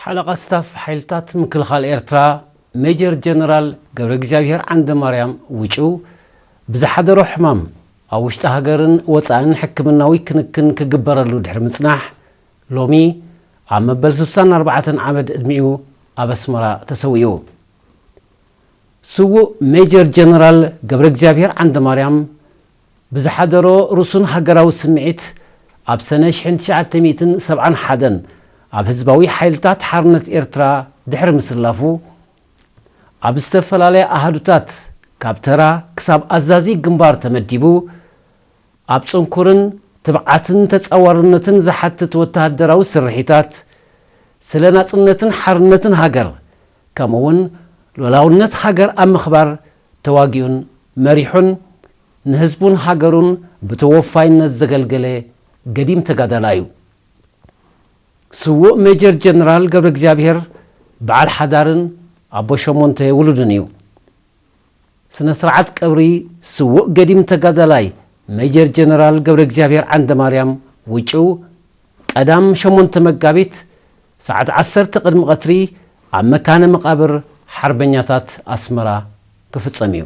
ሓለቓ ስታፍ ሓይልታት ምክልኻል ኤርትራ ሜጀር ጀነራል ገብረ እግዚኣብሔር ዓንደ ማርያም ውጭው ብዝሓደሮ ሕማም ኣብ ውሽጢ ሃገርን ወፃእን ሕክምናዊ ክንክን ክግበረሉ ድሕሪ ምፅናሕ፣ ሎሚ ኣብ መበል ስሳን ኣርባዕተን ዓመት ዕድሚኡ ኣብ ኣስመራ ተሰዊኡ። ስዉእ ሜጀር ጀነራል ገብረ እግዚኣብሔር ዓንደ ማርያም ብዝሓደሮ ርሱን ሃገራዊ ስምዒት፣ ኣብ ሰነ ሽሕን ትሽዓተ ሚእትን ሰብዓን ሓደን ኣብ ህዝባዊ ሓይልታት ሓርነት ኤርትራ ድሕሪ ምስላፉ፣ ኣብ ዝተፈላለያ ኣሃዱታት ካብ ተራ ክሳብ ኣዛዚ ግንባር ተመዲቡ፣ ኣብ ጽንኩርን ትብዓትን ተጻዋርነትን ዝሓትት ወተሃደራዊ ስርሒታት፣ ስለ ናጽነትን ሓርነትን ሃገር፣ ከምኡውን ሉዓላውነት ሃገር ኣብ ምኽባር ተዋጊኡን መሪሑን፣ ንህዝቡን ሃገሩን ብተወፋይነት ዘገልገለ ገዲም ተጋዳላይ እዩ። ስዉእ ሜጀር ጀነራል ገብረ እግዚኣብሔር በዓል ሓዳርን ኣቦ ሸሞንተ ውሉድን እዩ። ስነ ስርዓት ቀብሪ ስዉእ ገዲም ተጋዳላይ ሜጀር ጀነራል ገብረ እግዚኣብሔር ዓንደ ማርያም ውጭው ቀዳም ሸሞንተ መጋቢት ሰዓት ዓሰርተ ቅድሚ ቀትሪ ኣብ መካነ መቓብር ሓርበኛታት ኣስመራ ክፍጸም እዩ።